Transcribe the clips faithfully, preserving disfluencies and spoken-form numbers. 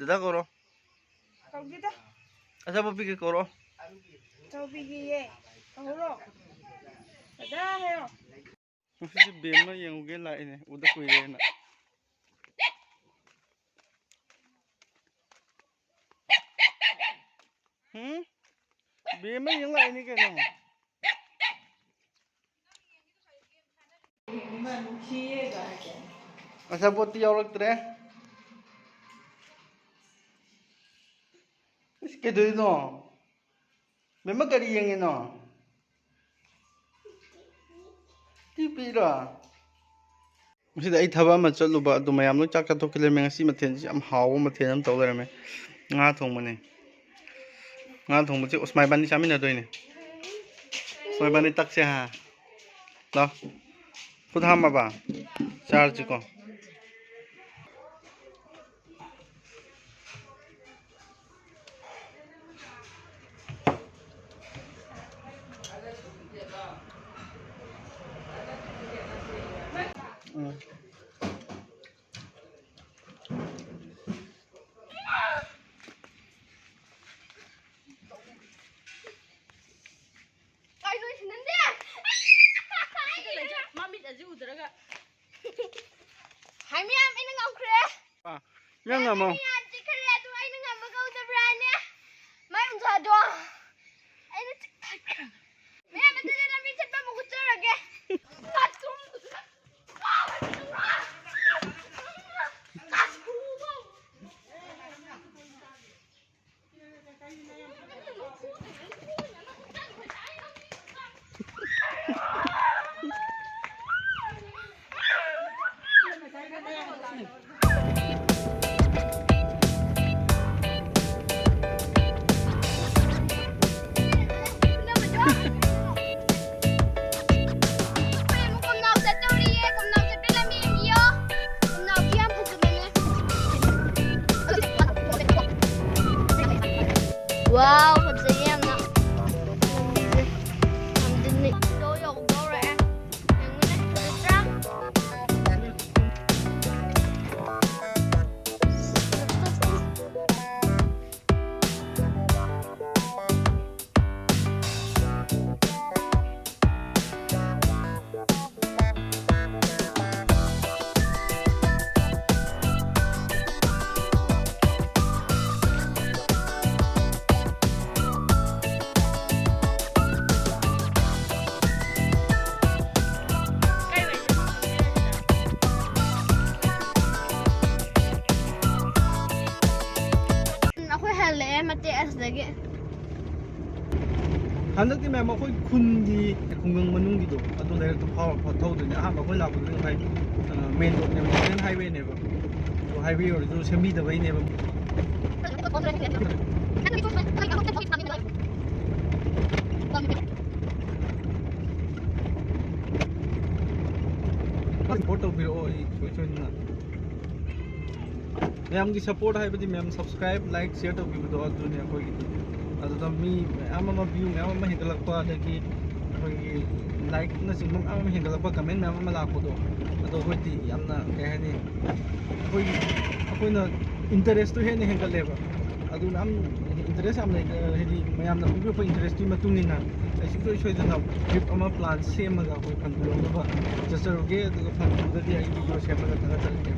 ꯗꯥ ꯀꯧꯔꯣ꯫ ꯀꯧꯗꯦꯗ꯫ ꯑꯆꯥꯄꯣꯠ ꯄꯤꯒꯦ ꯀꯧꯔꯣ꯫ ꯆꯧ ꯄꯤꯒꯦꯌꯦ꯫ ꯀꯧꯔꯣ꯫ ꯗꯥꯗꯥ ꯍꯥꯏꯌꯣ꯫ ꯉꯁꯤꯗꯤ ꯕꯦꯝꯃ ꯌꯦꯡꯉꯨꯒꯦ ꯂꯥꯛꯏꯅꯦ, ꯎꯗ ꯀꯨꯏꯔꯦꯅ꯫ ꯍꯨꯝ? ꯕꯦꯝꯃ ꯌꯦꯡ ꯂꯥꯛꯏꯅꯤ ꯀꯩꯅꯣ꯫ ꯑꯆꯥꯄꯣꯠꯇꯤ ꯌꯥꯎꯔꯛꯇ꯭ꯔꯦ꯫ ꯏꯁ, ꯀꯩꯗꯧꯔꯤꯅꯣ? ꯕꯦꯝꯃ ꯀꯔꯤ ꯌꯦꯡꯉꯤꯅꯣ? ꯇꯤ ꯄꯤꯔꯣ? ꯉꯁꯤꯗꯤ ꯑꯩ ꯊꯕꯛ ꯑꯃ ꯆꯠꯂꯨꯕ ꯑꯗꯨ ꯃꯌꯥꯝ ꯂꯣꯏ ꯆꯥꯛ ꯆꯥꯊꯣꯛꯈꯤ ꯂꯩꯔꯝꯃꯦ꯫ ꯉꯁꯤ ꯃꯊꯦꯜꯁꯤ ꯌꯥꯝ ꯍꯥꯎꯕ ꯃꯊꯦꯜ ꯑꯃ ꯇꯧ ꯂꯩꯔꯝꯃꯦ꯫ ꯉꯥ ꯊꯣꯡꯕꯅꯦ꯫ ꯉꯥ ꯊꯣꯡꯕꯁꯦ ꯎꯁꯃꯥ ꯏꯕꯥꯅꯤ ꯆꯥꯃꯤꯟꯅꯗꯣꯏꯅꯦ꯫ ꯎꯁꯃꯥ ꯏꯕꯥꯅꯤ ꯇꯛꯁꯦ ꯍꯥ꯫ ꯂꯥꯎ꯫ ꯈꯨꯠ ꯍꯥꯝꯃꯕ? ꯆꯥꯔꯁꯤꯀꯣ꯫ ꯎꯝ꯫ ꯀꯩꯅꯣ ꯁꯤ ꯅꯪꯗꯤ? ꯁꯤꯗ ꯂꯩꯖ-, ꯃꯃꯤꯠ ꯑꯁꯤ ꯎꯗ꯭ꯔꯒ꯫ ꯍꯥꯏ ꯃꯌꯥꯝ, ꯑꯩꯅ ꯉꯝꯈ꯭ꯔꯦ꯫ ꯑꯥ, ꯅꯪ ꯉꯝꯃꯣ꯫ ꯃꯌꯥꯝ ꯆꯤꯛꯈ꯭ꯔꯦ, ꯑꯗꯨ ꯑꯩꯅ ꯉꯝꯕ ꯉꯝꯗꯕ꯭ꯔꯥꯅꯦ? ꯃꯥꯏ ꯎꯟꯖꯥꯗꯣ ꯑꯩꯅ ꯆꯤꯛꯊꯠꯈ꯭ꯔꯕ꯫ ꯃꯌꯥꯝ ꯑꯗꯨꯗꯤ ꯂꯝꯕꯤ ꯆꯠꯄ ꯑꯃꯨꯛ ꯎꯠꯆꯔꯒꯦ꯫ ꯍꯟꯗꯛꯇꯤ ꯃꯌꯥꯝ ꯑꯩꯈꯣꯏ ꯈꯨꯟꯒꯤ ꯈꯨꯡꯒꯪ ꯃꯅꯨꯡꯒꯤꯗꯣ ꯑꯗꯨ ꯂꯩꯔꯛꯇ ꯐꯥꯎꯔ ꯐꯥꯎꯔ ꯊꯧꯗꯣꯏꯅꯦ꯫ ꯑꯍꯥꯟꯕ ꯑꯩꯈꯣꯏ ꯂꯥꯛꯄꯗꯨꯗꯤ ꯉꯁꯥꯏ ꯃꯦꯟ ꯔꯣꯗꯅꯦꯕ, ꯅꯦꯁꯅꯦꯜ ꯍꯥꯏꯋꯦꯅꯦꯕ꯫ ꯑꯗꯣ ꯍꯥꯏꯋꯦ ꯑꯣꯏꯔꯁꯨ ꯁꯦꯝꯕꯤꯗꯕꯩꯅꯦꯕ꯫ ꯁꯄꯣꯔꯠ ꯇꯧꯕꯤꯔꯛꯑꯣ꯫ ꯑꯩ ꯁꯣꯏ ꯁꯣꯏꯗꯅ ꯃꯌꯥꯝꯒꯤ ꯁꯄꯣꯔꯠ ꯍꯥꯏꯕꯗꯤ ꯃꯌꯥꯝ ꯁꯕꯁꯀ꯭ꯔꯥꯏꯕ, ꯂꯥꯏꯛ, ꯁꯤꯌꯔ ꯇꯧꯕꯤꯕꯗꯣ ꯑꯗꯨꯅꯦ ꯑꯩꯈꯣꯏꯒꯤꯗꯤ꯫ ꯑꯗꯨꯗ ꯃꯤ ꯃꯌꯥꯝ ꯑꯃ, ꯚ꯭ꯌꯨ ꯃꯌꯥꯝ ꯑꯃ ꯍꯦꯟꯒꯠꯂꯛꯄ, ꯑꯗꯒꯤ ꯑꯩꯈꯣꯏꯒꯤ ꯂꯥꯏꯛꯅꯆꯤꯡꯕ ꯃꯌꯥꯝ ꯑꯃ ꯍꯦꯟꯒꯠꯂꯛꯄ, ꯀꯃꯦꯟ ꯃꯌꯥꯝ ꯑꯃ ꯂꯥꯛꯄꯗꯣ, ꯑꯗꯣ ꯑꯩꯈꯣꯏꯗꯤ ꯌꯥꯝꯅ, ꯀꯩ ꯍꯥꯏꯅꯤ, ꯑꯩꯈꯣꯏꯒꯤ, ꯑꯩꯈꯣꯏꯅ ꯏꯟꯇꯔꯦꯁꯇꯣ ꯍꯦꯟꯅ ꯍꯦꯟꯒꯠꯂꯦꯕ꯫ ꯑꯗꯨ ꯃꯌꯥꯝ ꯏꯟꯇꯔꯦꯁ ꯌꯥꯝ ꯂꯩ, ꯍꯥꯏꯗꯤ ꯃꯌꯥꯝꯅ ꯎꯠꯂꯛꯄ ꯏꯟꯇꯔꯦꯁꯇꯨꯒꯤ ꯃꯇꯨꯡ ꯏꯟꯅ ꯑꯩ ꯁꯨꯡꯁꯣꯏ ꯁꯣꯏꯗꯅ ꯇ꯭ꯔꯤꯞ ꯑꯃ ꯄ꯭ꯂꯥꯟ ꯁꯦꯝꯃꯒ ꯑꯩꯈꯣꯏ ꯐꯟ ꯄꯨꯊꯣꯛꯅꯕ ꯆꯠꯆꯔꯨꯒꯦ꯫ ꯑꯗꯨꯒ ꯐꯟ ꯄꯨꯗꯗꯤ ꯑꯩ ꯚꯤꯗꯤꯑꯣ ꯁꯦꯝꯃꯒ ꯊꯥꯒꯠꯆꯔꯛꯀꯦ꯫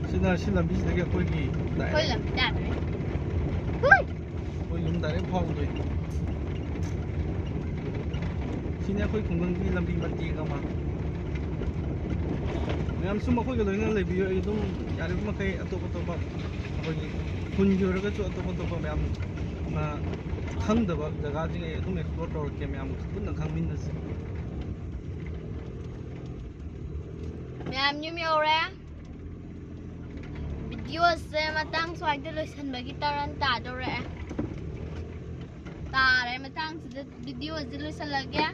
ꯁꯤꯅ, ꯁꯤ ꯂꯝꯕꯤꯁꯤꯗꯒꯤ ꯑꯩꯈꯣꯏꯒꯤ ꯑꯩꯈꯣꯏ ꯂꯝꯕꯤ ꯇꯥꯗ꯭ꯔꯦ꯫ ꯑꯩꯈꯣꯏ ꯌꯨꯝ ꯗꯥꯏꯔꯦꯛ ꯐꯥꯎꯗꯣꯏꯅꯤ꯫ ꯁꯤꯅꯤ ꯑꯩꯈꯣꯏ ꯈꯨꯡꯒꯪꯒꯤ ꯂꯝꯕꯤ ꯃꯇꯦꯛ ꯑꯃ꯫ ꯃꯌꯥꯝ ꯁꯨꯝ ꯑꯩꯈꯣꯏꯒ ꯂꯣꯏꯅꯅ ꯂꯩꯕꯤꯌꯨ꯫ ꯑꯩ ꯑꯗꯨꯝ ꯌꯥꯔꯤꯕ ꯃꯈꯩ ꯑꯇꯣꯞ ꯑꯇꯣꯞꯄ ꯑꯩꯈꯣꯏꯒꯤ ꯈꯨꯟꯒꯤ ꯑꯣꯏꯔꯒꯁꯨ ꯑꯇꯣꯞ ꯑꯇꯣꯞꯄ ꯃꯌꯥꯝ, ꯑ, ꯈꯪꯗꯕ ꯖꯒꯥꯁꯤꯡ ꯑꯩ ꯑꯗꯨꯝ ꯑꯦꯛꯁꯄ꯭ꯂꯣꯔ ꯇꯧꯔꯛꯀꯦ꯫ ꯃꯌꯥꯝ ꯄꯨꯟꯅ ꯈꯪꯃꯤꯟꯅꯁꯤ꯫ ꯃꯌꯥꯝ ꯌꯨꯝ ꯌꯧꯔꯦ꯫ ꯚꯤꯗꯤꯑꯣꯁꯦ ꯃꯇꯥꯡ ꯁ꯭ꯋꯥꯏꯗ ꯂꯣꯏꯁꯤꯟꯕꯒꯤ ꯇꯔꯟ ꯇꯥꯗꯧꯔꯛꯑꯦ꯫ ꯇꯥꯔꯦ꯫ ꯃꯇꯥꯡꯁꯤꯗ ꯚꯤꯗꯤꯑꯣꯁꯦ ꯂꯣꯏꯁꯤꯜꯂꯒꯦ꯫